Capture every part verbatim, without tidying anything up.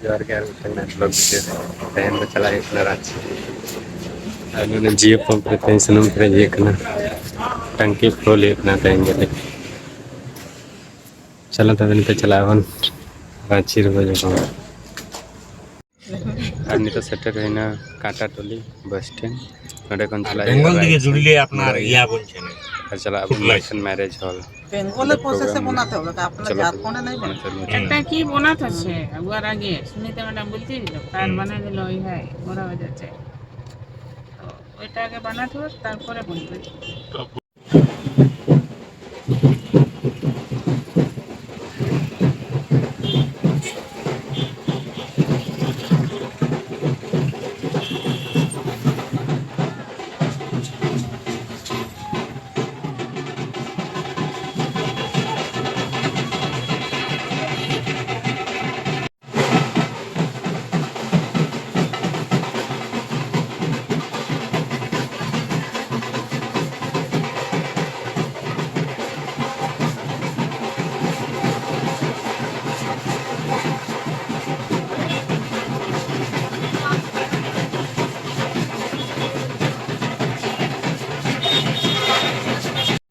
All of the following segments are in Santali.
ᱡᱚᱦᱟᱨ ᱜᱮ, ᱟᱨ ᱢᱤᱫᱴᱟᱝ night vlog video᱾ ᱛᱮᱦᱮᱧ ᱫᱚ ᱪᱟᱞᱟᱜ ᱦᱩᱭᱩᱜ ᱠᱟᱱᱟ ᱨᱟᱸᱪᱤ᱾ ᱟᱨ ᱱᱚᱰᱮ Jio pump ᱨᱮ ᱛᱮᱦᱮᱧ ᱥᱩᱱᱩᱢ ᱯᱮᱨᱮᱡ ᱦᱩᱭᱩᱜ ᱠᱟᱱᱟ, ᱴᱟᱝᱠᱤ full ᱦᱩᱭᱩᱜ ᱠᱟᱱᱟ ᱛᱮᱦᱮᱧ ᱜᱮ᱾ ᱪᱚᱞᱚ ᱛᱚᱵᱮ ᱱᱤᱛᱚᱜ ᱪᱟᱞᱟᱜ ᱟᱵᱚᱱ ᱨᱟᱸᱪᱤ ᱨᱮᱵᱚ ᱧᱟᱯᱟᱢᱟ᱾ ᱟᱨ ᱱᱤᱛᱚᱜ ᱥᱮᱴᱮᱨ ᱦᱩᱭᱱᱟ ᱠᱟᱴᱟᱴᱚᱞᱤ bus stand᱾ ᱱᱚᱰᱮ ᱠᱷᱚᱱ ᱪᱟᱞᱟᱜ ᱵᱮᱝᱜᱚᱞ ᱦᱩᱭᱩᱜᱼᱟ ᱫᱤᱜᱮ ᱨᱟᱸᱪᱤ᱾ ᱡᱩᱲᱤᱞᱮ ᱟᱯᱱᱟᱨ ᱤᱭᱟ ᱵᱚᱱ ᱪᱮᱱᱮᱞ᱾ ᱟᱨ ᱪᱟᱞᱟᱜ ᱟᱵᱚᱱ ᱢᱟᱭᱛᱷᱚᱱ marriage hall᱾ বেঙ্গলে প্রসেসে বোনাতে হবে, তা আপনার ঝাড়খণ্ডে নেই বোনা। একটা কি বোনাত আছে, একবার আগে সুনিতা ম্যাডাম বলতে দিল, তার বানাতে হলো ওই হয়, বড় হয়ে যাচ্ছে। তো ওইটা আগে বানাতে হবে, তারপরে বলবে।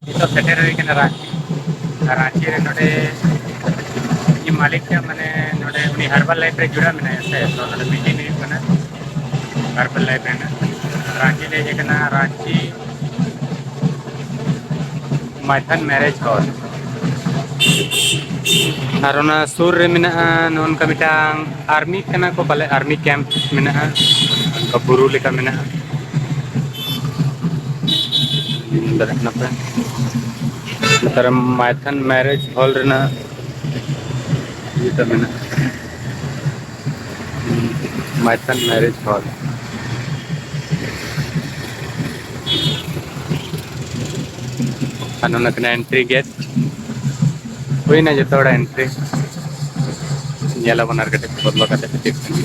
ᱱᱤᱛᱚᱜ ᱥᱮᱴᱮᱨ ᱦᱩᱭ ᱠᱟᱱᱟ ᱨᱟᱸᱪᱤ᱾ ᱟᱨ ᱨᱟᱸᱪᱤ ᱨᱮ ᱱᱚᱰᱮ ᱤᱧ ᱢᱟᱹᱞᱤᱠ ᱴᱷᱮᱱ, ᱢᱟᱱᱮ, ᱱᱚᱰᱮ ᱩᱱᱤ Herbalife ᱨᱮ ᱡᱩᱲᱟᱹᱣ ᱢᱮᱱᱟᱭᱟ ᱥᱮ, ᱛᱚ ᱱᱚᱰᱮ meeting ᱦᱩᱭᱩᱜ ᱠᱟᱱᱟ Herbalife ᱨᱮᱱᱟᱜ᱾ ᱨᱟᱸᱪᱤ ᱞᱮ ᱦᱮᱡ ᱟᱠᱟᱱᱟ, ᱨᱟᱸᱪᱤ ᱢᱟᱭᱛᱷᱟᱱ marriage hall᱾ ᱟᱨ ᱚᱱᱟ ᱥᱩᱨ ᱨᱮ ᱢᱮᱱᱟᱜᱼᱟ ᱱᱚᱜᱼᱚ ᱱᱚᱝᱠᱟ ᱢᱤᱫᱴᱟᱝ army ᱠᱟᱱᱟ ᱠᱚ ᱯᱟᱞᱮ, army camp ᱢᱮᱱᱟᱜᱼᱟ, ᱚᱱᱠᱟ ᱵᱩᱨᱩ ᱞᱮᱠᱟ ᱢᱮᱱᱟᱜᱼᱟ᱾ ᱧᱮᱞ ᱫᱟᱲᱮᱭᱟᱜ ᱠᱟᱱᱟ ᱯᱮ, ᱱᱮᱛᱟᱨ ᱢᱟᱭᱛᱷᱟᱱ marriage hall ᱨᱮᱱᱟᱜ ᱤᱭᱟᱹ ᱢᱮᱱᱟᱜᱼᱟ᱾ Maithon marriage hall᱾ ᱟᱨ ᱱᱚᱰᱮ ᱠᱟᱱᱟ entry gate᱾ ᱦᱩᱭᱱᱟ ᱡᱚᱛᱚ ᱦᱚᱲᱟᱜ entry᱾ ᱧᱮᱞ ᱟᱵᱚᱱ ᱟᱨ ᱠᱟᱹᱴᱤᱡ ᱵᱚᱫᱞᱚ ᱠᱟᱛᱮ ᱪᱮᱫ ᱠᱟᱱᱟ᱾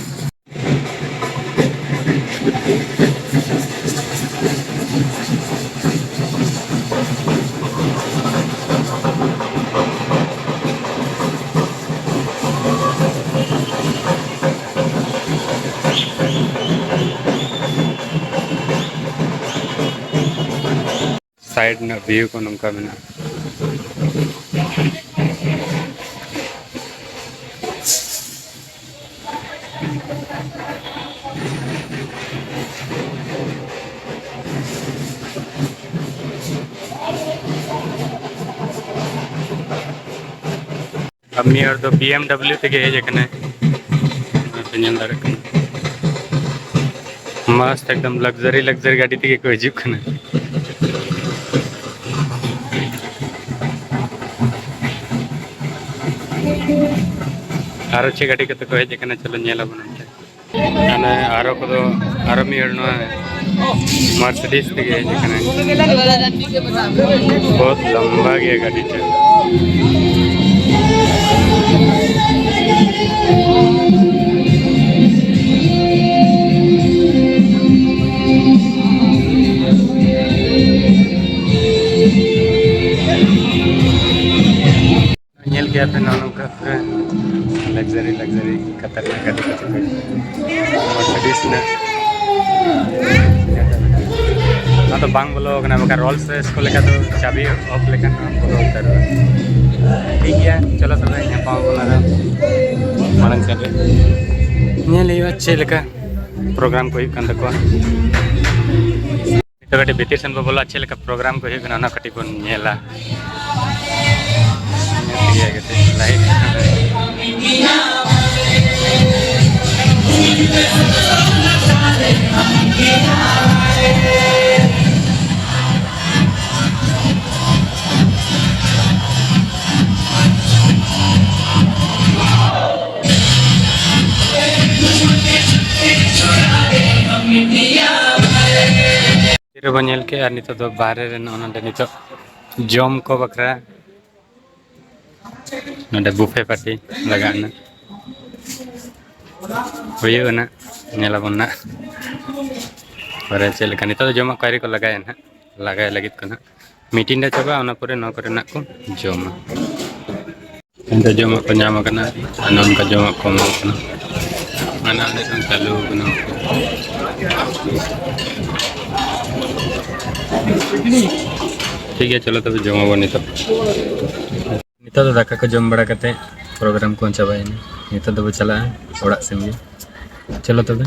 ᱥᱟᱭᱤᱰ ᱨᱮᱱᱟᱜ ᱵᱷᱤᱭᱩ ᱠᱚ ᱱᱚᱝᱠᱟ ᱢᱮᱱᱟᱜᱼᱟ᱾ ᱟᱨ ᱢᱤᱫ ᱦᱚᱲ ᱫᱚ BMW ᱛᱮᱜᱮ ᱦᱮᱡ ᱟᱠᱟᱱᱟᱭ, ᱯᱮ ᱧᱮᱞ ᱫᱟᱲᱮᱭᱟᱜ ᱠᱟᱱᱟ᱾ ᱢᱟᱥᱛ ᱮᱠᱫᱚᱢ luxury luxury ᱜᱟᱹᱰᱤ ᱛᱮᱜᱮ ᱠᱚ ᱦᱤᱡᱩᱜ ᱠᱟᱱᱟ᱾ ᱟᱨᱚ ᱪᱮᱫ ᱜᱟᱹᱰᱤ ᱠᱚᱛᱮ ᱠᱚ ᱦᱮᱡ ᱟᱠᱟᱱᱟ, ᱪᱚᱞᱚ ᱧᱮᱞ ᱟᱵᱚᱱ ᱚᱱᱛᱮ᱾ ᱢᱟᱱᱮ ᱟᱨᱚ ᱠᱚᱫᱚ, ᱟᱨᱚ ᱢᱤᱫ ᱦᱚᱲ ᱱᱚᱣᱟ Mercedes ᱛᱮᱜᱮ ᱦᱮᱡ ᱟᱠᱟᱱᱟᱭ᱾ ᱵᱚᱦᱩᱛ ᱞᱟᱢᱵᱟ ᱜᱮᱭᱟ ᱜᱟᱹᱰᱤ ᱴᱟᱜ᱾ ᱧᱮᱞ ᱜᱮᱭᱟ ᱯᱮ ᱱᱚᱜᱼᱚ ᱱᱚᱝᱠᱟ ᱯᱩᱨᱟᱹ luxury luxury ᱠᱷᱟᱛᱟᱨᱱᱟᱠ ᱜᱟᱹᱰᱤ ᱠᱚ ᱪᱟᱹᱞᱩᱭᱟ᱾ Mercedes ᱨᱮᱱᱟᱜ ᱚᱱᱟ ᱫᱚ ᱵᱟᱝ ᱵᱚᱞᱚ ᱠᱟᱱᱟ, ᱵᱟᱠᱷᱟᱱ Rolls Royce ᱠᱚ ᱞᱮᱠᱟ ᱫᱚ ᱪᱟᱹᱵᱤ off ᱞᱮᱠᱷᱟᱱ ᱵᱚᱞᱚ ᱩᱛᱟᱹᱨᱚᱜᱼᱟ᱾ ᱴᱷᱤᱠ ᱜᱮᱭᱟ, ᱪᱚᱞᱚ ᱛᱚᱵᱮ ᱧᱟᱯᱟᱢ ᱟᱵᱚᱱ ᱟᱨᱚ ᱢᱟᱲᱟᱝ ᱥᱮᱫ ᱨᱮ᱾ ᱧᱮᱞ ᱦᱩᱭᱩᱜᱼᱟ ᱪᱮᱫ ᱞᱮᱠᱟ program ᱠᱚ ᱦᱩᱭᱩᱜ ᱠᱟᱱ ᱛᱟᱠᱚᱣᱟ᱾ ᱱᱤᱛᱚᱜ ᱠᱟᱹᱴᱤᱡ ᱵᱷᱤᱛᱤᱨ ᱥᱮᱱ ᱵᱚ ᱵᱚᱞᱚᱜᱼᱟ, ᱪᱮᱫ ᱞᱮᱠᱟ program ᱠᱚ ᱦᱩᱭᱩᱜ ᱠᱟᱱᱟ, ᱚᱱᱟ ᱠᱟᱹᱴᱤᱡ ᱵᱚᱱ ᱧᱮᱞᱟ᱾ ᱧᱮᱞ ᱞᱮᱜᱮ ᱠᱟᱹᱴᱤᱡ live᱾ ᱛᱤ ᱨᱮᱵᱚᱱ ᱧᱮᱞ ᱠᱮᱜᱼᱟ, ᱟᱨ ᱱᱤᱛᱚᱜ ᱫᱚ ᱵᱟᱦᱨᱮ ᱨᱮ ᱱᱚᱜᱼᱚ ᱱᱚᱰᱮ ᱱᱤᱛᱚᱜ ᱡᱚᱢ ᱠᱚ ᱵᱟᱠᱷᱨᱟ ᱱᱚᱰᱮ buffet party ᱞᱟᱜᱟᱜ ᱠᱟᱱᱟ, ᱦᱩᱭᱩᱜᱼᱟ ᱱᱟᱜ, ᱧᱮᱞ ᱟᱵᱚᱱ ᱱᱟᱜ ᱯᱚᱨᱮ ᱪᱮᱫ ᱞᱮᱠᱟ᱾ ᱱᱤᱛᱚᱜ ᱫᱚ ᱡᱚᱢᱟᱜ ᱠᱚ ᱟᱹᱣᱨᱤ ᱠᱚ ᱞᱟᱜᱟᱭᱟ ᱱᱟᱜ, ᱞᱟᱜᱟᱭ ᱞᱟᱹᱜᱤᱫ ᱠᱚ ᱱᱟᱜ᱾ Meeting ᱨᱮ ᱪᱟᱵᱟᱜᱼᱟ, ᱚᱱᱟ ᱯᱚᱨᱮ ᱱᱚᱣᱟ ᱠᱚᱨᱮᱱᱟᱜ ᱠᱚ ᱡᱚᱢᱟ᱾ ᱱᱤᱛᱚᱜ ᱡᱚᱢᱟᱜ ᱠᱚ ᱧᱟᱢ ᱟᱠᱟᱱᱟ, ᱟᱨ ᱱᱚᱝᱠᱟ ᱡᱚᱢᱟᱜ ᱠᱚ ᱮᱢᱚᱜ ᱠᱟᱱᱟ᱾ ᱦᱟᱱᱟ ᱟᱞᱮ ᱥᱮᱱ ᱪᱟᱹᱞᱩ ᱟᱠᱟᱱᱟ᱾ ᱴᱷᱤᱠ ᱜᱮᱭᱟ, ᱪᱚᱞᱚ ᱛᱚᱵᱮ ᱡᱚᱢᱟᱵᱚᱱ ᱱᱤᱛᱚᱜ᱾ ᱱᱤᱛᱚᱜ ᱫᱚ ᱫᱟᱠᱟ ᱠᱚ ᱡᱚᱢ ᱵᱟᱲᱟ ᱠᱟᱛᱮ ᱯᱨᱳᱜᱨᱟᱢ ᱠᱚ ᱪᱟᱵᱟᱭᱮᱱᱟ᱾ ᱱᱤᱛᱚᱜ ᱫᱚᱵᱚ ᱪᱟᱞᱟᱜᱼᱟ ᱚᱲᱟᱜ ᱥᱮᱱ ᱜᱮ᱾ ᱪᱚᱞᱚ ᱛᱚᱵᱮ᱾